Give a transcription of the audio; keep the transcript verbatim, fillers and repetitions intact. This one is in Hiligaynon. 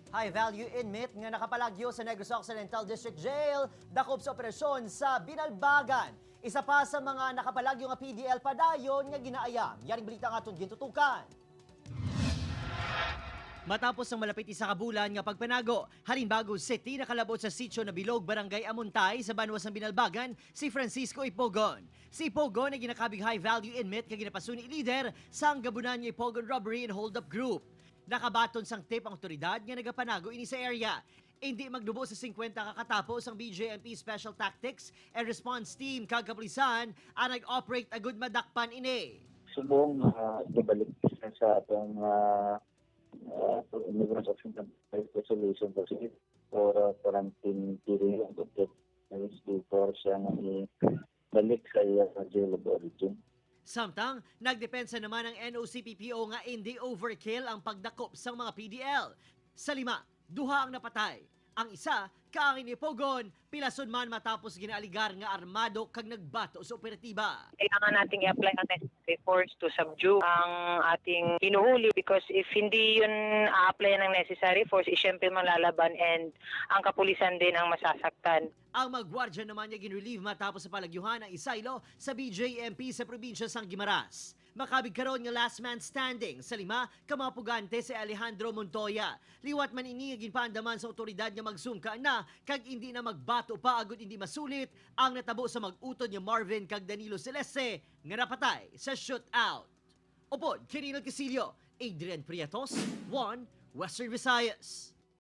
High value inmate nga nakapalagyo sa Negros Occidental District Jail dakop sa operasyon sa Binalbagan. Isa pa sa mga nakapalagyo nga P D L padayon nga ginaayam. Yaring balita ang aton gintutukan. Matapos ang malapit isa ka bulan nga pagpanago, Halimbago City nakalabot sa sitio na Bilog, Barangay Amontay, sa banwa sang Binalbagan, si Francisco Ipogon. Si Ipogon ay ginakabig high-value inmate nga ginapasun-i lider sang gabunan nga Ipogon Robbery and Hold-up Group. Nakabaton sang tip ang otoridad nga nagapanago ini sa area. Indi magnubo sa singkwenta ka katapo sang B J M P Special Tactics and Response Team kag kapulisan ang nag-operate agud madakpan ini. Subong, ah, gibalik sa, sa atong, ah, ah, Negros Occidental Resolution for, for, ah, quarantine period of the before siya nga ibalik sa iya jail of origin. Samtang, nagdepensa naman ang N O C P P O nga indi overkill ang pagdakop sang mga P D L. Sa lima, duha ang napatay. Ang isa, kaangin ni Ipogon, pilason man matapos ginaaligar nga armado kag nagbato sa operatiba. Kailangan nating i-apply ang necessary force to subdue ang ating hinuhuli, because if hindi yun a-applyan ng necessary force, eh, syempre malalaban and ang kapulisan din ang masasaktan. Ang mga gwardya naman nga gin-relieve matapos sa palagyuhan ang Iloilo sa B J M P sa probinsya sang Guimaras. Makabig karon nga last man standing sa lima ka mga pugante si Alejandro Montoya. Liwat man ini nga ginpaandaman sa otoridad nga magsungka na kag indi na magbato pa agud indi masulit ang natabo sa mag-utod nga Marvin kag Danilo Celeste nga napatay sa shootout. Upod kay Rinald Casillo, Adrian Prietos, One Western Visayas.